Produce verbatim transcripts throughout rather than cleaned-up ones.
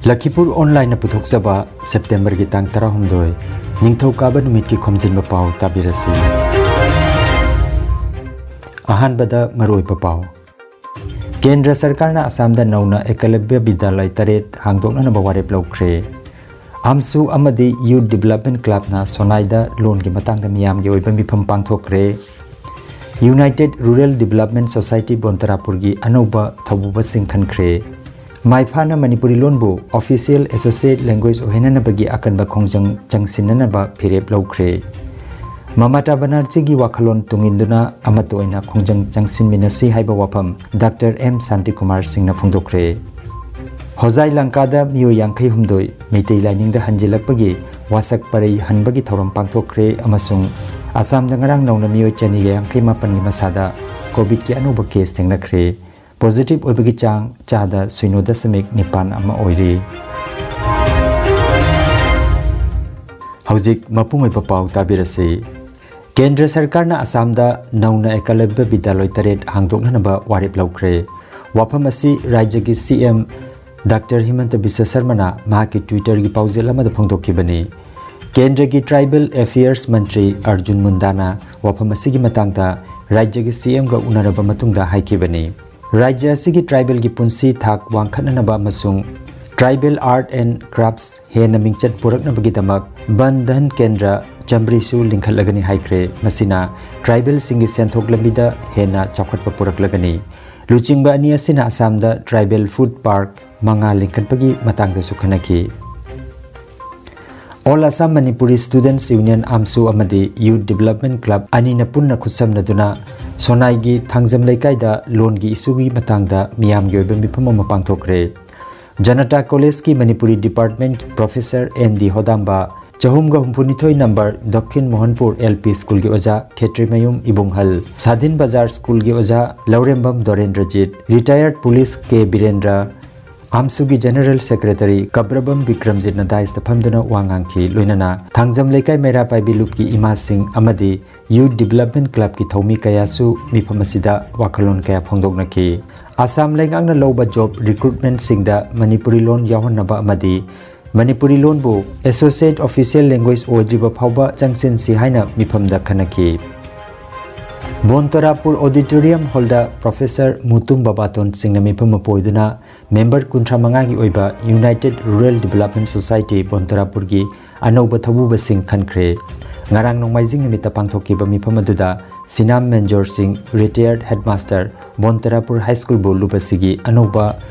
ꯂꯈꯤꯄꯨꯔ ꯑꯣꯟꯂꯥꯏꯟꯅ ꯄꯨꯊꯣꯛꯆꯕ ꯁꯦꯞꯇꯦꯝꯕꯔꯒꯤ ꯇꯥꯡ ꯇꯔꯥꯍꯨꯝꯗꯣꯏ, ꯅꯤꯡꯊꯧꯀꯥꯕ ꯅꯨꯃꯤꯠꯀꯤ ꯈꯣꯝꯖꯤꯟꯕ ꯄꯥꯎ ꯇꯥꯕꯤꯔꯁꯤ꯫ ꯑꯍꯥꯟꯕꯗ ꯃꯔꯨꯑꯣꯏꯕ ꯄꯥꯎ꯫ ꯀꯦꯟꯗ꯭ꯔ ꯁꯔꯀꯥꯔꯅ ꯑꯁꯥꯝꯗ ꯅꯧꯅ ꯑꯦꯀꯂꯕ꯭ꯌ ꯕꯤꯗ꯭ꯌꯥꯂꯌ ꯇꯔꯦꯠ ꯍꯥꯡꯗꯣꯛꯅꯅꯕ ꯋꯥꯔꯦꯞ ꯂꯧꯈ꯭ꯔꯦ꯫ ꯑꯝꯁꯨ ꯑꯃꯗꯤ ꯌꯨꯊ ꯗꯤꯚꯦꯂꯞꯃꯦꯟ ꯀ꯭ꯂꯕꯅ ꯁꯣꯅꯥꯏꯗ ꯂꯣꯟꯒꯤ ꯃꯇꯥꯡꯗ ꯃꯤꯌꯥꯝꯒꯤ ꯑꯣꯏꯕ ꯃꯤꯐꯝ ꯄꯥꯡꯊꯣꯛꯈ꯭ꯔꯦ꯫ ꯌꯨꯅꯥꯏꯇꯦꯗ ꯔꯨꯔꯦꯜ ꯗꯤꯚꯦꯂꯞꯃꯦꯟ ꯁꯣꯁꯥꯏꯇꯤ ꯕꯣꯟꯇꯔꯥꯄꯨꯔꯒꯤ ꯑꯅꯧꯕ ꯊꯧꯕꯨꯕꯁꯤꯡ ꯈꯟꯈ꯭ꯔꯦ꯫ ꯃꯥꯏꯐꯥꯅ ꯃꯅꯤꯄꯨꯔꯤ ꯂꯣꯟꯕꯨ ꯑꯣꯐꯤꯁꯤꯌꯦꯜ ꯑꯦꯁꯣꯁꯤꯌꯦꯠ ꯂꯦꯡꯒ꯭ꯋꯦꯖ ꯑꯣꯏꯍꯟꯅꯅꯕꯒꯤ ꯑꯀꯟꯕ ꯈꯣꯡꯖꯪ ꯆꯪꯁꯤꯟꯅꯅꯕ ꯐꯤꯔꯦꯞ ꯂꯧꯈ꯭ꯔꯦ꯫ ꯃꯃꯇꯥ ꯕꯅꯔꯖꯤꯒꯤ ꯋꯥꯈꯜꯂꯣꯟ ꯇꯨꯡꯏꯟꯗꯨꯅ ꯑꯃꯠꯇ ꯑꯣꯏꯅ ꯈꯣꯡꯖꯪ ꯆꯪꯁꯤꯟꯃꯤꯟꯅꯁꯤ ꯍꯥꯏꯕ ꯋꯥꯐꯝ ꯗꯥꯛꯇꯔ ꯑꯦꯝ ꯁꯥꯟꯇꯤꯀꯨꯃꯥꯔ ꯁꯤꯡꯅ ꯐꯣꯡꯗꯣꯛꯈ꯭ꯔꯦ꯫ ꯍꯣꯖꯥꯏ ꯂꯪꯀꯥꯗ ꯃꯤꯑꯣꯏ ꯌꯥꯡꯈꯩ ꯍꯨꯝꯗꯣꯏ ꯃꯩꯇꯩ ꯂꯥꯏꯅꯤꯡꯗ ꯍꯟꯖꯤꯜꯂꯛꯄꯒꯤ ꯋꯥꯁꯛ ꯄꯔꯩ ꯍꯟꯕꯒꯤ ꯊꯧꯔꯝ ꯄꯥꯡꯊꯣꯛꯈ꯭ꯔꯦ ꯑꯃꯁꯨꯡ ꯑꯁꯥꯝꯗ ꯉꯔꯥꯡ ꯅꯧꯅ ꯃꯤꯑꯣꯏ ꯆꯅꯤꯒ ꯌꯥꯡꯈꯩ ꯃꯥꯄꯟꯒꯤ ꯃꯁꯥꯗ ꯀꯣꯚꯤꯗꯀꯤ ꯑꯅꯧꯕ ꯀꯦꯁ ꯊꯦꯡꯅꯈ꯭ꯔꯦ꯫ ꯄꯣꯖꯤꯇꯤꯚ ꯑꯣꯏꯕꯒꯤ ꯆꯥꯡ ꯆꯥꯗ ꯁꯤꯅꯣ ꯗꯁꯃꯤꯛ ꯅꯤꯄꯥꯟ ꯑꯃ ꯑꯣꯏꯔꯤ꯫ ꯍꯧꯖꯤꯛ ꯃꯄꯨꯡ ꯑꯣꯏꯕ ꯄꯥꯎ ꯇꯥꯕꯤꯔꯁꯤ꯫ ꯀꯦꯟꯗ꯭ꯔ ꯁꯔꯀꯥꯔꯅ ꯑꯁꯥꯝꯗ ꯅꯧꯅ ꯑꯦꯀꯂꯕ꯭ꯌ ꯕꯤꯗ꯭ꯌꯥꯂꯣꯏ ꯇꯔꯦꯠ ꯍꯥꯡꯗꯣꯛꯅꯅꯕ ꯋꯥꯔꯦꯞ ꯂꯧꯈ꯭ꯔꯦ꯫ ꯋꯥꯐꯝ ꯑꯁꯤ ꯔꯥꯖ꯭ꯌꯒꯤ ꯁꯤ ꯑꯦꯝ ꯗꯥꯛꯇꯔ ꯍꯤꯃꯟꯇ ꯕꯤꯁ꯭ꯋ ꯁꯔꯃꯅ ꯃꯍꯥꯛꯀꯤ ꯇ꯭ꯋꯤꯇꯔꯒꯤ ꯄꯥꯎꯖꯦꯜ ꯑꯃꯗ ꯐꯣꯡꯗꯣꯛꯈꯤꯕꯅꯤ꯫ ꯀꯦꯟꯗ꯭ꯔꯒꯤ ꯇ꯭ꯔꯥꯏꯕꯦꯜ ꯑꯦꯐꯤꯌꯔꯁ ꯃꯟꯇ꯭ꯔꯤ ꯑꯔꯖꯨꯟ ꯃꯨꯟꯗꯥꯅ ꯋꯥꯐꯝ ꯑꯁꯤꯒꯤ ꯃꯇꯥꯡꯗ ꯔꯥꯖ꯭ꯌꯒꯤ ꯁꯤ ꯑꯦꯝꯒ ꯎꯅꯔꯕ ꯃꯇꯨꯡꯗ ꯍꯥꯏꯈꯤꯕꯅꯤ꯫ ꯔꯥꯖ꯭ꯌ ꯑꯁꯤꯒꯤ ꯇ꯭ꯔꯥꯏꯕꯦꯜꯒꯤ ꯄꯨꯟꯁꯤ ꯊꯥꯛ ꯋꯥꯡꯈꯠꯅꯅꯕ ꯑꯃꯁꯨꯡ ꯇ꯭ꯔꯥꯏꯕꯦꯜ ꯑꯥꯔꯠ ꯑꯦꯟ ꯀ꯭ꯔꯥꯐꯠꯁ ꯍꯦꯟꯅ ꯃꯤꯡꯆꯠ ꯄꯨꯔꯛꯅꯕꯒꯤꯗꯃꯛ ꯕꯟ ꯙꯟ ꯀꯦꯟꯗ꯭ꯔ ꯆꯥꯃꯔꯤꯁꯨ ꯂꯤꯡꯈꯠꯂꯒꯅꯤ ꯍꯥꯏꯈ꯭ꯔꯦ꯫ ꯃꯁꯤꯅ ꯇ꯭ꯔꯥꯏꯕꯦꯜꯁꯤꯡꯒꯤ ꯁꯦꯟꯊꯣꯛ ꯂꯝꯕꯤꯗ ꯍꯦꯟꯅ ꯆꯥꯎꯈꯠꯄ ꯄꯨꯔꯛꯂꯒꯅꯤ꯫ ꯂꯨꯆꯤꯡꯕ ꯑꯅꯤ ꯑꯁꯤꯅ ꯑꯁꯥꯝꯗ ꯇ꯭ꯔꯥꯏꯕꯦꯜ ꯐꯨꯗ ꯄꯥꯔꯛ ꯃꯉꯥ ꯂꯤꯡꯈꯠꯄꯒꯤ ꯃꯇꯥꯡꯗꯁꯨ ꯈꯟꯅꯈꯤ꯫ ꯑꯣꯜ ꯑꯁꯥꯝ ꯃꯅꯤꯄꯨꯔꯤ ꯁ꯭ꯇꯨꯗꯦꯟꯠꯁ ꯌꯨꯅꯤꯌꯟ, ꯑꯥꯝꯁꯨ, ꯑꯃꯗꯤ ꯌꯨꯊ ꯗꯤꯚꯦꯂꯞꯃꯦꯟꯠ ꯀ꯭ꯂꯕ ꯑꯅꯤꯅ ꯄꯨꯟꯅ ꯈꯨꯠꯁꯝꯅꯗꯨꯅ ꯁꯣꯅꯥꯏꯒꯤ ꯊꯥꯡꯖꯝ ꯂꯩꯀꯥꯏꯗ ꯂꯣꯟꯒꯤ ꯏꯁꯨꯒꯤ ꯃꯇꯥꯡꯗ ꯃꯤꯌꯥꯝꯒꯤ ꯑꯣꯏꯕ ꯃꯤꯐꯝ ꯑꯃ ꯄꯥꯡꯊꯣꯛꯈ꯭ꯔꯦ꯫ ꯖꯅꯇꯥ ꯀꯣꯂꯦꯖꯀꯤ Manipuri department professor N D ꯍꯣꯗꯥꯝꯕ, ꯆꯍꯨꯝꯒ ꯍꯨꯝꯐꯨꯅꯤꯊꯣꯏ ꯅꯝꯕꯔ ꯗꯈꯤꯟ ꯃꯣꯍꯟꯄꯨꯔ ꯑꯦꯜ ꯄꯤ ꯁ꯭ꯀꯨꯜꯒꯤ ꯑꯣꯖꯥ ꯈꯦꯇ꯭ꯔꯤꯃꯌꯨꯝ ꯏꯕꯨꯡꯍꯜ, ꯁꯥꯗꯤꯟ ꯕꯖꯥꯔ ꯁ꯭ꯀꯨꯜꯒꯤ ꯑꯣꯖꯥ ꯂꯧꯔꯦꯝꯕꯝ ꯗꯣꯔꯦꯟꯗ꯭ꯔꯖꯤꯠ, ꯔꯤꯇꯥꯌꯔꯗ ꯄꯨꯂꯤꯁ ꯀꯦ ꯕꯤꯔꯦꯟꯗ꯭ꯔ, ꯑꯥꯝꯁꯨꯒꯤ ꯖꯦꯅꯔꯦꯜ ꯁꯦꯀ꯭ꯔꯦꯇꯔꯤ ꯀꯕ꯭ꯔꯕꯝ ꯕꯤꯀ꯭ꯔꯝꯖꯤꯠꯅ ꯗꯥꯏꯁꯇ ꯐꯝꯗꯨꯅ ꯋꯥ ꯉꯥꯡꯈꯤ꯫ ꯂꯣꯏꯅꯅ ꯊꯥꯡꯖꯝ ꯂꯩꯀꯥꯏ ꯃꯩꯔꯥ ꯄꯥꯏꯕꯤ ꯂꯨꯞꯀꯤ ꯏꯃꯥꯁꯤꯡ ꯑꯃꯗꯤ ꯌꯨꯊ ꯗꯤꯚꯦꯂꯞꯃꯦꯟꯠ ꯀ꯭ꯂꯕꯀꯤ ꯊꯧꯃꯤ ꯀꯌꯥꯁꯨ ꯃꯤꯐꯝ ꯑꯁꯤꯗ ꯋꯥꯈꯜꯂꯣꯟ ꯀꯌꯥ ꯐꯣꯡꯗꯣꯛꯅꯈꯤ꯫ ꯑꯁꯥꯝ ꯂꯩꯉꯥꯛꯅ ꯂꯧꯕ job recruitmentꯁꯤꯡꯗ ꯃꯅꯤꯄꯨꯔꯤ ꯂꯣꯟ ꯌꯥꯎꯍꯟꯅꯕ ꯑꯃꯗꯤ ꯃꯅꯤꯄꯨꯔꯤ ꯂꯣꯟꯕꯨ associate official language ꯑꯣꯏꯗ꯭ꯔꯤꯕ ꯐꯥꯎꯕ ꯆꯪꯁꯤꯟꯁꯤ ꯍꯥꯏꯅ ꯃꯤꯐꯝꯗ ꯈꯟꯅꯈꯤ꯫ ꯕꯣꯟꯇꯣꯔꯥꯄꯨꯔ Auditorium Hallꯗ Professor ꯃꯨꯇꯨꯝ ꯕꯕꯥꯇꯣꯟ ꯁꯤꯡꯅ ꯃꯤꯐꯝ ꯑꯃ ꯄꯣꯏꯗꯨꯅ member ꯀꯨꯟꯊ꯭ꯔꯥ ꯃꯉꯥꯒꯤ ꯑꯣꯏꯕ United Rural Development Society ꯕꯣꯟꯇꯣꯔꯥꯄꯨꯔꯒꯤ ꯑꯅꯧꯕ ꯊꯧꯕꯨꯕꯁꯤꯡ ꯈꯟꯈ꯭ꯔꯦ꯫ ꯉꯔꯥꯡ ꯅꯣꯡꯃꯥꯏꯖꯤꯡ ꯅꯨꯃꯤꯠꯇ ꯄꯥꯡꯊꯣꯛꯈꯤꯕ ꯃꯤꯐꯝ ꯑꯗꯨꯗ ꯁꯤꯅꯥꯝ ꯃꯦꯟꯖꯣꯔ ꯁꯤꯡ, retired headmaster, ꯕꯣꯟꯇꯣꯔꯥꯄꯨꯔ High Schoolꯕꯨ ꯂꯨꯞ ꯑꯁꯤꯒꯤ ꯑꯅꯧꯕ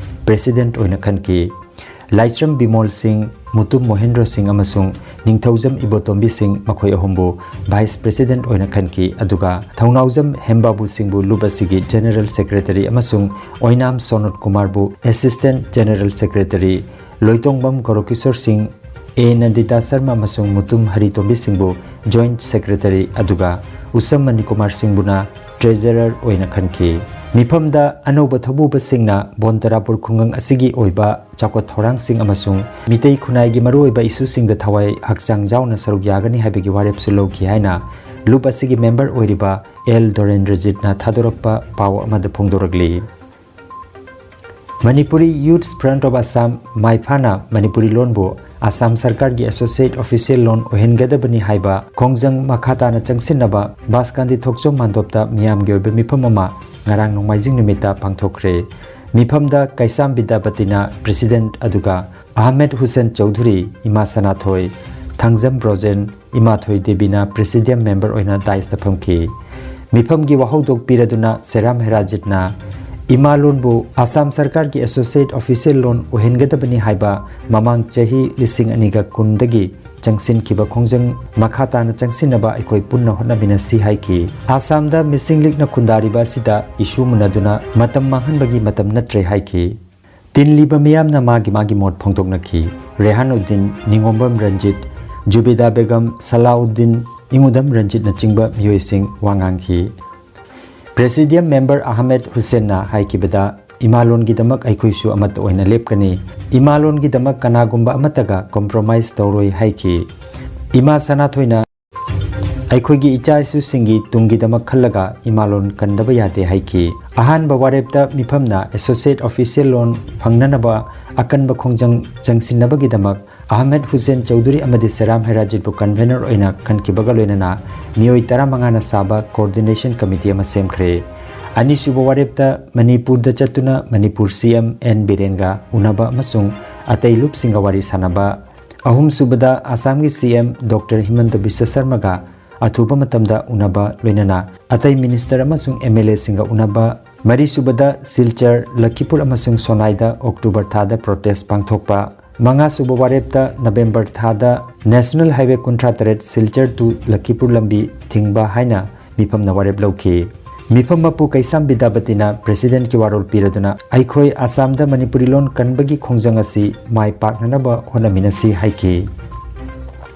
president ꯑꯣꯏꯅ ꯈꯟꯈꯤ꯫ ꯂꯥꯏꯁ꯭ꯔꯝ ꯕꯤꯃꯣꯜ ꯁꯤꯡ, ꯃꯨꯇꯨꯝ ꯃꯣꯍꯦꯟꯗ꯭ꯔꯣ ꯁꯤꯡ ꯑꯃꯁꯨꯡ ꯅꯤꯡꯊꯧꯖꯝ ꯏꯕꯣꯇꯣꯝꯕꯤ ꯁꯤꯡ, ꯃꯈꯣꯏ ꯑꯍꯨꯝꯕꯨ vice president ꯑꯣꯏꯅ ꯈꯟꯈꯤ, ꯑꯗꯨꯒ ꯊꯧꯅꯥꯎꯖꯝ ꯍꯦꯝꯕꯥꯕꯨ ꯁꯤꯡꯕꯨ ꯂꯨꯞ ꯑꯁꯤꯒꯤ general secretary ꯑꯃꯁꯨꯡ ꯑꯣꯏꯅꯥꯝ ꯁꯣꯅꯠ ꯀꯨꯃꯥꯔꯕꯨ assistant general secretary, ꯂꯣꯏꯇꯣꯡꯕꯝ ꯒꯧꯔꯀꯤꯁꯣꯔ ꯁꯤꯡ, ꯑꯦ ꯅꯟꯗꯤꯇꯥ ꯁꯔꯃ ꯑꯃꯁꯨꯡ ꯃꯨꯇꯨꯝ ꯍꯔꯤꯇꯣꯝꯕꯤ ꯁꯤꯡꯕꯨ joint secretary, ꯑꯗꯨꯒ ꯎꯁꯝ ꯃꯅꯤꯀꯨꯃꯥꯔ ꯁꯤꯡꯕꯨꯅ treasurer ꯑꯣꯏꯅ ꯈꯟꯈꯤ꯫ ꯃꯤꯐꯝꯗ ꯑꯅꯧꯕ ꯊꯧꯕꯨꯕꯁꯤꯡꯅ ꯕꯣꯟꯇꯔꯥꯄꯨꯔ ꯈꯨꯡꯒꯪ ꯑꯁꯤꯒꯤ ꯑꯣꯏꯕ ꯆꯥꯎꯈꯠ ꯊꯧꯔꯥꯡꯁꯤꯡ ꯑꯃꯁꯨꯡ ꯃꯤꯇꯩ ꯈꯨꯟꯅꯥꯏꯒꯤ ꯃꯔꯨꯑꯣꯏꯕ issueꯁꯤꯡꯗ ꯊꯋꯥꯏ ꯍꯛꯆꯥꯡ ꯌꯥꯎꯅ ꯁꯔꯨꯛ ꯌꯥꯒꯅꯤ ꯍꯥꯏꯕꯒꯤ ꯋꯥꯔꯦꯞꯁꯨ ꯂꯧꯈꯤ ꯍꯥꯏꯅ ꯂꯨꯞ ꯑꯁꯤꯒꯤ member ꯑꯣꯏꯔꯤꯕ ꯑꯦꯜ ꯗꯣꯔꯦꯟꯗ꯭ꯔꯖꯤꯠꯅ ꯊꯥꯗꯣꯔꯛꯄ ꯄꯥꯎ ꯑꯃꯗ ꯐꯣꯡꯗꯣꯔꯛꯂꯤ꯫ Manipuri Youth Front of Assam, ꯃꯥꯏꯐꯥꯅ Manipuri ꯂꯣꯟꯕꯨ ꯑꯁꯥꯝ ꯁꯔꯀꯥꯔꯒꯤ associate official ꯂꯣꯟ ꯑꯣꯏꯍꯟꯒꯗꯕꯅꯤ ꯍꯥꯏꯕ ꯈꯣꯡꯖꯪ ꯃꯈꯥ ꯇꯥꯅ ꯆꯪꯁꯤꯟꯅꯕ ꯕꯥꯁꯀꯥꯟꯗꯤ ꯊꯣꯛꯆꯣꯝ ꯃꯥꯟꯗꯣꯞꯇ ꯃꯤꯌꯥꯝꯒꯤ ꯑꯣꯏꯕ ꯃꯤꯐꯝ ꯑꯃ ꯉꯔꯥꯡ ꯅꯣꯡꯃꯥꯏꯖꯤꯡ ꯅꯨꯃꯤꯠꯇ ꯄꯥꯡꯊꯣꯛꯈ꯭ꯔꯦ꯫ ꯃꯤꯐꯝꯗ ꯀꯩꯁꯥꯝ ꯕꯤꯗ꯭ꯌꯥꯄꯇꯤꯅ president, ꯑꯗꯨꯒ ꯑꯍꯃꯦꯗ ꯍꯨꯁꯦꯟ ꯆꯧꯙꯨꯔꯤ, ꯏꯃꯥ ꯁꯅꯥꯊꯣꯏ, ꯊꯥꯡꯖꯝ ꯕ꯭ꯔꯣꯖꯦꯟ, ꯏꯃꯥꯊꯣꯏ ꯗꯦꯕꯤꯅ presidium member ꯑꯣꯏꯅ daisꯇ ꯐꯝꯈꯤ꯫ ꯃꯤꯐꯝꯒꯤ ꯋꯥꯍꯧꯗꯣꯛ ꯄꯤꯔꯗꯨꯅ ꯁꯦꯔꯥꯝ ꯍꯦꯔꯥꯖꯤꯠꯅ ꯏꯃꯥ ꯂꯣꯟꯕꯨ ꯑꯁꯥꯝ ꯁꯔꯀꯥꯔꯒꯤ associate official ꯂꯣꯟ ꯑꯣꯏꯍꯟꯒꯗꯕꯅꯤ ꯍꯥꯏꯕ ꯃꯃꯥꯡ ꯆꯍꯤ ꯂꯤꯁꯤꯡ ꯑꯅꯤꯒ ꯀꯨꯟꯗꯒꯤ ꯆꯪꯁꯤꯟꯈꯤꯕ ꯈꯣꯡꯖꯪ ꯃꯈꯥ ꯇꯥꯅ ꯆꯪꯁꯤꯟꯅꯕ ꯑꯩꯈꯣꯏ ꯄꯨꯟꯅ ꯍꯣꯠꯅꯃꯤꯟꯅꯁꯤ ꯍꯥꯏꯈꯤ꯫ ꯑꯁꯥꯝꯗ ꯃꯤꯁꯤꯡ ꯂꯤꯛꯅ ꯈꯨꯟꯗꯥꯔꯤꯕ ꯑꯁꯤꯗ issue ꯃꯨꯟꯅꯗꯨꯅ ꯃꯇꯝ ꯃꯥꯡꯍꯟꯕꯒꯤ ꯃꯇꯝ ꯅꯠꯇ꯭ꯔꯦ ꯍꯥꯏꯈꯤ꯫ ꯇꯤꯟꯂꯤꯕ ꯃꯤꯌꯥꯝꯅ ꯃꯥꯒꯤ ꯃꯥꯒꯤ ꯃꯣꯠ ꯐꯣꯡꯗꯣꯛꯅꯈꯤ꯫ ꯔꯦꯍꯥꯟ ꯎꯗꯤꯟ, ꯅꯤꯉꯣꯝꯕꯝ ꯔꯟꯖꯤꯠ, ꯖꯨꯕꯤꯗꯥ ꯕꯦꯒꯝ, ꯁꯂꯥꯎꯗꯤꯟ, ꯏꯉꯨꯗꯝ ꯔꯟꯖꯤꯠꯅꯆꯤꯡꯕ ꯃꯤꯑꯣꯏꯁꯤꯡ ꯋꯥ ꯉꯥꯡꯈꯤ꯫ Presidium member ꯑꯍꯃꯦꯗ ꯍꯨꯁꯦꯟꯅ ꯍꯥꯏꯈꯤꯕꯗ, ꯏꯃꯥꯂꯣꯟꯒꯤꯗꯃꯛ ꯑꯩꯈꯣꯏꯁꯨ ꯑꯃꯠꯇ ꯑꯣꯏꯅ ꯂꯦꯞꯀꯅꯤ꯫ ꯏꯃꯥꯂꯣꯟꯒꯤꯗꯃꯛ ꯀꯅꯥꯒꯨꯝꯕ ꯑꯃꯠꯇꯒ compromise ꯇꯧꯔꯣꯏ ꯍꯥꯏꯈꯤ꯫ ꯏꯃꯥ ꯁꯅꯥꯊꯣꯏꯅ ꯑꯩꯈꯣꯏꯒꯤ ꯏꯆꯥ ꯏꯁꯨꯁꯤꯡꯒꯤ ꯇꯨꯡꯒꯤꯗꯃꯛ ꯈꯜꯂꯒ ꯏꯃꯥꯂꯣꯟ ꯀꯟꯗꯕ ꯌꯥꯗꯦ ꯍꯥꯏꯈꯤ꯫ ꯑꯍꯥꯟꯕ ꯋꯥꯔꯦꯞꯇ ꯃꯤꯐꯝꯅ associate official ꯂꯣꯟ ꯐꯪꯅꯅꯕ ꯑꯀꯟꯕ ꯈꯣꯡꯖꯪ ꯆꯪꯁꯤꯟꯅꯕꯒꯤꯗꯃꯛ ꯑꯍꯃꯦꯗ ꯍꯨꯁꯦꯟ ꯆꯧꯙꯨꯔꯤ ꯑꯃꯗꯤ ꯁꯦꯔꯥꯝ ꯍꯩꯔꯥꯖꯤꯠꯄꯨ convener ꯑꯣꯏꯅ ꯈꯟꯈꯤꯕꯒ ꯂꯣꯏꯅꯅ ꯃꯤꯑꯣꯏ ꯇꯔꯥꯃꯉꯥꯅ ꯁꯥꯕ coordination committee ꯑꯃ ꯁꯦꯝꯈ꯭ꯔꯦ꯫ ꯑꯅꯤꯁꯨꯕ ꯋꯥꯔꯦꯞꯇ ꯃꯅꯤꯄꯨꯔꯗ ꯆꯠꯇꯨꯅ ꯃꯅꯤꯄꯨꯔ ꯁꯤ ꯑꯦꯝ ꯑꯦꯟ ꯕꯤꯔꯦꯟꯒ ꯎꯅꯕ ꯑꯃꯁꯨꯡ ꯑꯇꯩ ꯂꯨꯞꯁꯤꯡꯒ ꯋꯥꯔꯤ ꯁꯥꯟꯅꯕ, ꯑꯍꯨꯝꯁꯨꯕꯗ ꯑꯁꯥꯝꯒꯤ ꯁꯤ ꯑꯦꯝ ꯗꯣꯛꯇꯔ ꯍꯤꯃꯟꯇ ꯕꯤꯁ꯭ꯋ ꯁꯔꯃꯒ ꯑꯊꯨꯕ ꯃꯇꯝꯗ ꯎꯅꯕ, ꯂꯣꯏꯅꯅ ꯑꯇꯩ ꯃꯤꯅꯤꯁꯇꯔ ꯑꯃꯁꯨꯡ ꯑꯦꯝ ꯑꯦꯜ ꯑꯦꯁꯤꯡꯒ ꯎꯅꯕ, ꯃꯔꯤꯁꯨꯕꯗ ꯁꯤꯜꯆꯔ, ꯂꯈꯤꯄꯨꯔ ꯑꯃꯁꯨꯡ ꯁꯣꯅꯥꯏꯗ ꯑꯣꯛꯇꯣꯕꯔ ꯊꯥꯗ protest ꯄꯥꯡꯊꯣꯛꯄ, ꯃꯉꯥꯁꯨꯕ ꯋꯥꯔꯦꯞꯇ ꯅꯕꯦꯝꯕꯔ ꯊꯥꯗ National Highway ꯀꯨꯟꯊ꯭ꯔꯥ ꯇꯔꯦꯠ ꯁꯤꯜꯆꯔ to ꯂꯈꯤꯄꯨꯔ ꯂꯝꯕꯤ ꯊꯤꯡꯕ ꯍꯥꯏꯅ ꯃꯤꯐꯝꯅ ꯋꯥꯔꯦꯞ ꯂꯧꯈꯤ꯫ ꯃꯤꯐꯝ ꯃꯄꯨ ꯀꯩꯁꯥꯝ ꯕꯤꯗ꯭ꯌꯥꯄꯇꯤꯅ presidentꯀꯤ ꯋꯥꯔꯣꯜ ꯄꯤꯔꯗꯨꯅ ꯑꯩꯈꯣꯏ ꯑꯁꯥꯝꯗ ꯃꯅꯤꯄꯨꯔꯤ ꯂꯣꯟ ꯀꯟꯕꯒꯤ ꯈꯣꯡꯖꯪ ꯑꯁꯤ ꯃꯥꯏ ꯄꯥꯛꯅꯅꯕ ꯍꯣꯠꯅꯃꯤꯟꯅꯁꯤ ꯍꯥꯏꯈꯤ꯫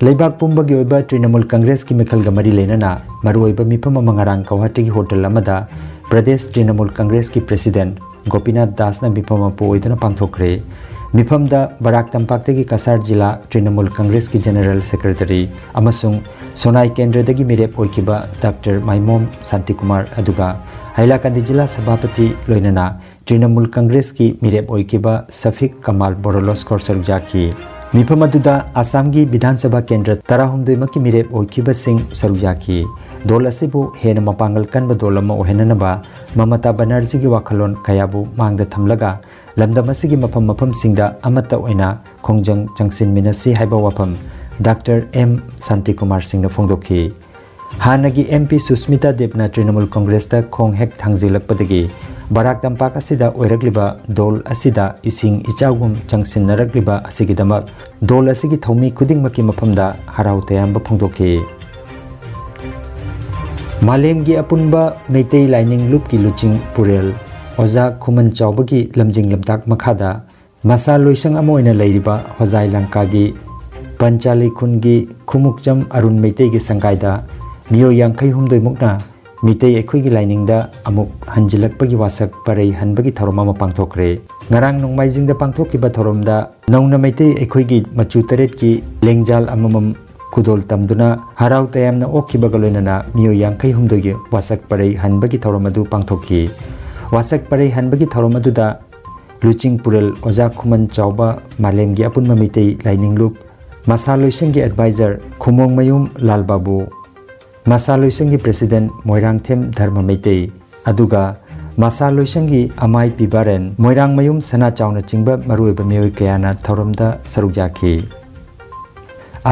ꯂꯩꯕꯥꯛ ꯄꯨꯝꯕꯒꯤ ꯑꯣꯏꯕ ꯇ꯭ꯔꯤꯅꯃꯨꯜ ꯀꯪꯒ꯭ꯔꯦꯁꯀꯤ ꯃꯤꯈꯜꯒ ꯃꯔꯤ ꯂꯩꯅꯅ ꯃꯔꯨꯑꯣꯏꯕ ꯃꯤꯐꯝ ꯑꯃ ꯉꯔꯥꯡ ꯒꯧꯍꯥꯇꯤꯒꯤ ꯍꯣꯇꯦꯜ ꯑꯃꯗ ꯄ꯭ꯔꯗꯦꯁ ꯇ꯭ꯔꯤꯅꯃꯨꯜ ꯀꯪꯒ꯭ꯔꯦꯁꯀꯤ president ꯒꯣꯄꯤꯅꯥꯊ ꯗꯥꯁꯅ ꯃꯤꯐꯝ ꯃꯄꯨ ꯑꯣꯏꯗꯨꯅ ꯄꯥꯡꯊꯣꯛꯈ꯭ꯔꯦ꯫ ꯃꯤꯐꯝꯗ ꯕꯔꯥꯛ ꯇꯝꯄꯥꯛꯇꯒꯤ ꯀꯁꯥꯔ ꯖꯤꯂꯥ ꯇ꯭ꯔꯤꯅꯃꯨꯜ ꯀꯪꯒ꯭ꯔꯦꯁꯀꯤ general secretary ꯑꯃꯁꯨꯡ ꯁꯣꯅꯥꯏ ꯀꯦꯟꯗ꯭ꯔꯗꯒꯤ ꯃꯤꯔꯦꯞ ꯑꯣꯏꯈꯤꯕ ꯗꯥꯛꯇꯔ ꯃꯥꯏꯃꯣꯝ ꯁꯥꯟꯇꯤꯀꯨꯃꯥꯔ, ꯑꯗꯨꯒ ꯍꯥꯏꯂꯥꯀꯟꯗꯤ ꯖꯤꯂꯥ ꯁꯚꯥꯄꯇꯤ, ꯂꯣꯏꯅꯅ ꯇ꯭ꯔꯤꯅꯃꯨꯜ ꯀꯪꯒ꯭ꯔꯦꯁꯀꯤ ꯃꯤꯔꯦꯞ ꯑꯣꯏꯈꯤꯕ ꯁꯐꯤꯛ ꯀꯃꯥꯜ ꯕꯣꯔꯣꯂꯣꯁꯀꯣꯔ ꯁꯔꯨꯛ ꯌꯥꯈꯤ꯫ ꯃꯤꯐꯝ ꯑꯗꯨꯗ ꯑꯁꯥꯝꯒꯤ ꯕꯤꯙꯥꯟ ꯁꯚꯥ ꯀꯦꯟꯗ꯭ꯔ ꯇꯔꯥꯍꯨꯝꯗꯣꯏꯃꯛꯀꯤ ꯃꯤꯔꯦꯞ ꯑꯣꯏꯈꯤꯕꯁꯤꯡ ꯁꯔꯨꯛ ꯌꯥꯈꯤ꯫ ꯗꯣꯜ ꯑꯁꯤꯕꯨ ꯍꯦꯟꯅ ꯃꯄꯥꯡꯒꯜ ꯀꯟꯕ ꯗꯣꯜ ꯑꯃ ꯑꯣꯏꯍꯟꯅꯅꯕ ꯃꯃꯇꯥ ꯕꯅꯔꯖꯤꯒꯤ ꯋꯥꯈꯜꯂꯣꯟ ꯀꯌꯥꯕꯨ ꯃꯥꯡꯗ ꯊꯝꯂꯒ ꯂꯝꯗꯝ ꯑꯁꯤꯒꯤ ꯃꯐꯝ ꯃꯐꯝꯁꯤꯡꯗ ꯑꯃꯠꯇ ꯑꯣꯏꯅ ꯈꯣꯡꯖꯪ ꯆꯪꯁꯤꯟꯃꯤꯟꯅꯁꯤ ꯍꯥꯏꯕ ꯋꯥꯐꯝ ꯗꯥꯛꯇꯔ ꯑꯦꯝ ꯁꯥꯟꯇꯤꯀꯨꯃꯥꯔ ꯁꯤꯡꯅ ꯐꯣꯡꯗꯣꯛꯈꯤ꯫ ꯍꯥꯟꯅꯒꯤ ꯑꯦꯝ ꯄꯤ ꯁꯨꯁꯃꯤꯇꯥ ꯗꯦꯕꯅ ꯇ꯭ꯔꯤꯅꯃꯨꯜ ꯀꯪꯒ꯭ꯔꯦꯁꯇ ꯈꯣꯡ ꯍꯦꯛ ꯊꯥꯡꯖꯤꯜꯂꯛꯄꯗꯒꯤ ꯕꯔꯥꯛ ꯇꯝꯄꯥꯛ ꯑꯁꯤꯗ ꯑꯣꯏꯔꯛꯂꯤꯕ ꯗꯣꯜ ꯑꯁꯤꯗ ꯏꯁꯤꯡ ꯏꯆꯥꯎꯒꯨꯝ ꯆꯪꯁꯤꯟꯅꯔꯛꯂꯤꯕ ꯑꯁꯤꯒꯤꯗꯃꯛ ꯗꯣꯜ ꯑꯁꯤꯒꯤ ꯊꯧꯃꯤ ꯈꯨꯗꯤꯡꯃꯛꯀꯤ ꯃꯐꯝꯗ ꯍꯔꯥꯎ ꯇꯌꯥꯝꯕ ꯐꯣꯡꯗꯣꯛꯈꯤ꯫ ꯃꯥꯂꯦꯝꯒꯤ ꯑꯄꯨꯟꯕ ꯃꯩꯇꯩ ꯂꯥꯏꯅꯤꯡ ꯂꯨꯞꯀꯤ ꯂꯨꯆꯤꯡ ꯄꯨꯔꯦꯜ ꯑꯣꯖꯥ ꯈꯨꯃꯟ ꯆꯥꯎꯕꯒꯤ ꯂꯝꯖꯤꯡ ꯂꯝꯇꯥꯛ ꯃꯈꯥꯗ ꯃꯁꯥ ꯂꯣꯏꯁꯪ ꯑꯃ ꯑꯣꯏꯅ ꯂꯩꯔꯤꯕ ꯍꯣꯖꯥꯏ ꯂꯪꯀꯥꯒꯤ ꯄꯟꯆꯥꯂꯤ ꯈꯨꯟꯒꯤ ꯈꯨꯃꯨꯛꯆꯝ ꯑꯔꯨꯟ ꯃꯩꯇꯩꯒꯤ ꯁꯪꯒꯥꯏꯗ ꯃꯤꯑꯣꯏ ꯌꯥꯡꯈꯩ ꯍꯨꯝꯗꯣꯏꯃꯨꯛꯅ ꯃꯤꯇꯩ ꯑꯩꯈꯣꯏꯒꯤ ꯂꯥꯏꯅꯤꯡꯗ ꯑꯃꯨꯛ ꯍꯟꯖꯤꯜꯂꯛꯄꯒꯤ ꯋꯥꯁꯛ ꯄꯔꯩ ꯍꯟꯕꯒꯤ ꯊꯧꯔꯝ ꯑꯃ ꯄꯥꯡꯊꯣꯛꯈ꯭ꯔꯦ꯫ ꯉꯔꯥꯡ ꯅꯣꯡꯃꯥꯏꯖꯤꯡꯗ ꯄꯥꯡꯊꯣꯛꯈꯤꯕ ꯊꯧꯔꯝꯗ ꯅꯧꯅ ꯃꯩꯇꯩ ꯑꯩꯈꯣꯏꯒꯤ ꯃꯆꯨ ꯇꯔꯦꯠꯀꯤ ꯂꯦꯡꯖꯥꯜ ꯑꯃꯃꯝ ꯈꯨꯗꯣꯜ ꯇꯝꯗꯨꯅ ꯍꯔꯥꯎ ꯇꯌꯥꯝꯅ ꯑꯣꯛꯈꯤꯕꯒ ꯂꯣꯏꯅꯅ ꯃꯤꯑꯣꯏ ꯌꯥꯡꯈꯩ ꯍꯨꯝꯗꯣꯏꯒꯤ ꯋꯥꯁꯛ ꯄꯔꯩ ꯍꯟꯕꯒꯤ ꯊꯧꯔꯝ ꯑꯗꯨ ꯄꯥꯡꯊꯣꯛꯈꯤ꯫ ꯋꯥꯁꯛ ꯄꯔꯩ ꯍꯟꯕꯒꯤ ꯊꯧꯔꯝ ꯑꯗꯨꯗ ꯂꯨꯆꯤꯡꯄꯨꯔꯦꯜ ꯑꯣꯖꯥ ꯈꯨꯃꯟ ꯆꯥꯎꯕ, ꯃꯥꯂꯦꯝꯒꯤ ꯑꯄꯨꯟꯕ ꯃꯤꯇꯩ ꯂꯥꯏꯅꯤꯡꯂꯨꯞ, ꯃꯁꯥ ꯂꯣꯏꯁꯪꯒꯤ ꯑꯦꯗꯚꯥꯏꯖꯔ ꯈꯨꯃꯣꯡꯃꯌꯨꯝ ꯂꯥꯜ ꯕꯥꯕꯨ, ꯃꯁꯥ ꯂꯣꯏꯁꯪꯒꯤ ꯄ꯭ꯔꯦꯁꯤꯗꯦꯟꯠ ꯃꯣꯏꯔꯥꯡꯊꯦꯝ ꯙꯔꯃ ꯃꯩꯇꯩ, ꯑꯗꯨꯒ ꯃꯁꯥ ꯂꯣꯏꯁꯪꯒꯤ ꯑꯃꯥꯏ ꯄꯤꯕꯥꯔꯦꯟ, ꯃꯣꯏꯔꯥꯡꯃꯌꯨꯝ ꯁꯅꯥꯆꯥꯎꯅꯆꯤꯡꯕ ꯃꯔꯨꯑꯣꯏꯕ ꯃꯤꯑꯣꯏ ꯀꯌꯥꯅ ꯊꯧꯔꯝꯗ ꯁꯔꯨꯛ ꯌꯥꯈꯤ꯫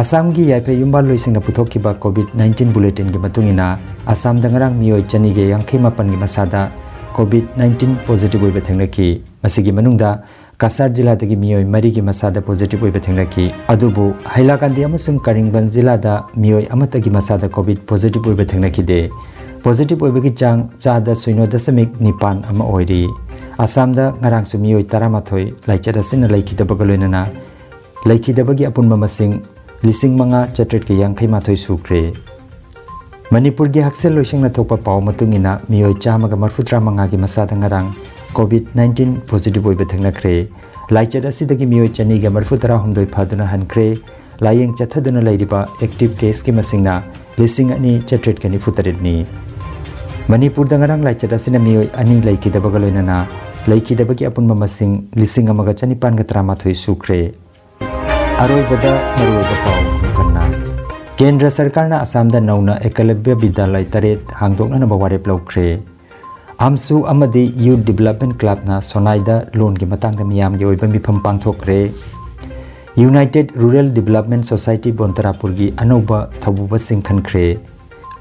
ꯑꯁꯥꯝꯒꯤ ꯌꯥꯏꯐ ꯌꯨꯝꯕꯥꯜꯂꯣꯏꯁꯤꯡꯅ ꯄꯨꯊꯣꯛꯈꯤꯕ COVID nineteen bulletinꯒꯤ ꯃꯇꯨꯡ ꯏꯟꯅ, ꯑꯁꯥꯝꯗ ꯉꯔꯥꯡ ꯃꯤꯑꯣꯏ ꯆꯅꯤꯒ ꯌꯥꯡꯈꯩ ꯃꯥꯄꯟꯒꯤ ꯃꯁꯥꯗ COVID nineteen positive ꯑꯣꯏꯕ ꯊꯦꯡꯅꯈꯤ꯫ ꯃꯁꯤꯒꯤ ꯃꯅꯨꯡꯗ ꯀꯁꯥꯔ ꯖꯤꯂꯥꯗꯒꯤ ꯃꯤꯑꯣꯏ ꯃꯔꯤꯒꯤ ꯃꯁꯥꯗ positive ꯑꯣꯏꯕ ꯊꯦꯡꯅꯈꯤ꯫ ꯑꯗꯨꯕꯨ ꯍꯩꯂꯥꯀꯥꯟꯗꯤ ꯑꯃꯁꯨꯡ ꯀꯔꯤꯡꯒꯟ ꯖꯤꯂꯥꯗ ꯃꯤꯑꯣꯏ ꯑꯃꯠꯇꯒꯤ ꯃꯁꯥꯗ COVID positive ꯑꯣꯏꯕ ꯊꯦꯡꯅꯈꯤꯗꯦ꯫ Positive ꯑꯣꯏꯕꯒꯤ ꯆꯥꯡ ꯆꯥꯗ ꯁꯤꯅꯣ ꯗꯁꯃꯤꯛ ꯅꯤꯄꯥꯟ ꯑꯃ ꯑꯣꯏꯔꯤ꯫ ꯑꯁꯥꯝꯗ ꯉꯔꯥꯡꯁꯨ ꯃꯤꯑꯣꯏ ꯇꯔꯥꯃꯥꯊꯣꯏ ꯂꯥꯏꯆꯠ ꯑꯁꯤꯅ ꯂꯩꯈꯤꯗꯕꯒ ꯂꯣꯏꯅꯅ ꯂꯩꯈꯤꯗꯕꯒꯤ ꯑꯄꯨꯟꯕ ꯃꯁꯤꯡ ꯂꯤꯁꯤꯡ ꯃꯉꯥ ꯆꯥꯇ꯭ꯔꯦꯠꯀ ꯌꯥꯡꯈꯩ ꯃꯥꯊꯣꯏ ꯁꯨꯈ꯭ꯔꯦ꯫ ꯃꯅꯤꯄꯨꯔꯒꯤ ꯍꯛꯁꯦꯜ ꯂꯣꯏꯁꯪꯅ ꯊꯣꯛꯄ ꯄꯥꯎ ꯃꯇꯨꯡ ꯏꯟꯅ, ꯃꯤꯑꯣꯏ ꯆꯥꯝꯃꯒ ꯃꯔꯤꯐꯨꯇꯔꯥ ꯃꯉꯥꯒꯤ ꯃꯁꯥꯗ ꯉꯔꯥꯡ COVID nineteen positive ꯑꯣꯏꯕ ꯊꯦꯡꯅꯈ꯭ꯔꯦ꯫ ꯂꯥꯏꯆꯠ ꯑꯁꯤꯗꯒꯤ ꯃꯤꯑꯣꯏ ꯆꯅꯤꯒ ꯃꯔꯤꯐꯨꯇꯔꯥ ꯍꯨꯝꯗꯣꯏ ꯐꯗꯨꯅ ꯍꯟꯈ꯭ꯔꯦ꯫ ꯂꯥꯌꯦꯡ ꯆꯠꯊꯗꯨꯅ ꯂꯩꯔꯤꯕ active caseꯀꯤ ꯃꯁꯤꯡꯅ ꯂꯤꯁꯤꯡ ꯑꯅꯤ ꯆꯥꯇ꯭ꯔꯦꯠꯀ ꯅꯤꯐꯨ ꯇꯔꯦꯠꯅꯤ꯫ ꯃꯅꯤꯄꯨꯔꯗ ꯉꯔꯥꯡ ꯂꯥꯏꯆꯠ ꯑꯁꯤꯅ ꯃꯤꯑꯣꯏ ꯑꯅꯤ ꯂꯩꯈꯤꯗꯕꯒ ꯂꯣꯏꯅꯅ ꯂꯩꯈꯤꯗꯕꯒꯤ ꯑꯄꯨꯟꯕ ꯃꯁꯤꯡ ꯂꯤꯁꯤꯡ ꯑꯃꯒ ꯆꯅꯤꯄꯥꯟꯒ ꯇꯔꯥꯃꯥꯊꯣꯏ ꯁꯨꯈ꯭ꯔꯦ꯫ ꯑꯔꯣꯏꯕꯗ ꯃꯔꯨꯑꯣꯏꯕ ꯄꯥꯎ ꯑꯃꯨꯛ ꯍꯟꯅ꯫ ꯀꯦꯟꯗ꯭ꯔ ꯁꯔꯀꯥꯔꯅ ꯑꯁꯥꯝꯗ ꯅꯧꯅ ꯑꯦꯀꯂꯕ꯭ꯌ ꯕꯤꯗ꯭ꯌꯥꯂꯌ ꯇꯔꯦꯠ ꯍꯥꯡꯗꯣꯛꯅꯅꯕ ꯋꯥꯔꯦꯞ ꯂꯧꯈ꯭ꯔꯦ꯫ ꯑꯝꯁꯨ ꯑꯃꯗꯤ Youth Development Clubꯅ ꯁꯣꯅꯥꯏꯗ ꯂꯣꯟꯒꯤ ꯃꯇꯥꯡꯗ ꯃꯤꯌꯥꯝꯒꯤ ꯑꯣꯏꯕ ꯃꯤꯐꯝ ꯄꯥꯡꯊꯣꯛꯈ꯭ꯔꯦ꯫ United Rural Development Society ꯕꯣꯟꯇꯔꯥꯄꯨꯔꯒꯤ ꯑꯅꯧꯕ ꯊꯧꯕꯨꯕꯁꯤꯡ ꯈꯟꯈ꯭ꯔꯦ꯫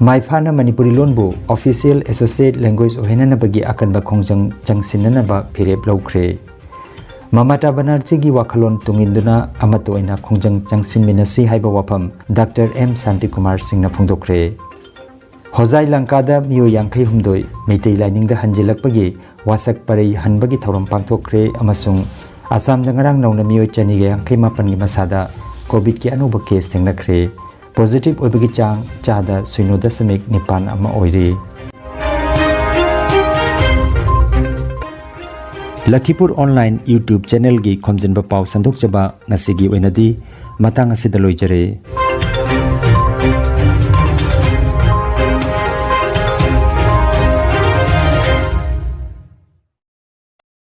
ꯃꯥꯏꯐꯥꯅ ꯃꯅꯤꯄꯨꯔꯤ ꯂꯣꯟꯕꯨ official associate language ꯑꯣꯏꯍꯟꯅꯅꯕꯒꯤ ꯑꯀꯟꯕ ꯈꯣꯡꯖꯪ ꯆꯪꯁꯤꯟꯅꯅꯕ ꯐꯤꯔꯦꯞ ꯂꯧꯈ꯭ꯔꯦ꯫ ꯃꯃꯇꯥ ꯕꯅꯔꯖꯤꯒꯤ ꯋꯥꯈꯜꯂꯣꯟ ꯇꯨꯡꯏꯟꯗꯨꯅ ꯑꯃꯠꯇ ꯑꯣꯏꯅ ꯈꯣꯡꯖꯪ ꯆꯪꯁꯤꯟꯃꯤꯟꯅꯁꯤ ꯍꯥꯏꯕ ꯋꯥꯐꯝ ꯗꯥꯛꯇꯔ ꯑꯦꯝ ꯁꯥꯟꯇꯤꯀꯨꯃꯥꯔ ꯁꯤꯡꯅ ꯐꯣꯡꯗꯣꯛꯈ꯭ꯔꯦ꯫ ꯍꯣꯖꯥꯏ ꯂꯪꯀꯥꯗ ꯃꯤꯑꯣꯏ ꯌꯥꯡꯈꯩ ꯍꯨꯝꯗꯣꯏ ꯃꯩꯇꯩ ꯂꯥꯏꯅꯤꯡꯗ ꯍꯟꯖꯤꯜꯂꯛꯄꯒꯤ ꯋꯥꯁꯛ ꯄꯔꯩ ꯍꯟꯕꯒꯤ ꯊꯧꯔꯝ ꯄꯥꯡꯊꯣꯛꯈ꯭ꯔꯦ ꯑꯃꯁꯨꯡ ꯑꯁꯥꯝꯗ ꯉꯔꯥꯡ ꯅꯧꯅ ꯃꯤꯑꯣꯏ ꯆꯅꯤꯒ ꯌꯥꯡꯈꯩ ꯃꯥꯄꯟꯒꯤ ꯃꯁꯥꯗ COVIDꯀꯤ ꯑꯅꯧꯕ case ꯊꯦꯡꯅꯈ꯭ꯔꯦ꯫ Positive ꯑꯣꯏꯕꯒꯤ ꯆꯥꯡ ꯆꯥꯗ ꯁꯤꯅꯣ ꯗꯁꯃꯤꯛ ꯅꯤꯄꯥꯟ ꯑꯃ ꯑꯣꯏꯔꯤ꯫ ꯂꯈꯤꯄꯨꯔ online YouTube channelꯒꯤ ꯈꯣꯝꯖꯤꯟꯕ ꯄꯥꯎ ꯁꯟꯗꯣꯛꯆꯕ ꯉꯁꯤꯒꯤ ꯑꯣꯏꯅꯗꯤ ꯃꯇꯥꯡ ꯑꯁꯤꯗ ꯂꯣꯏꯖꯔꯦ꯫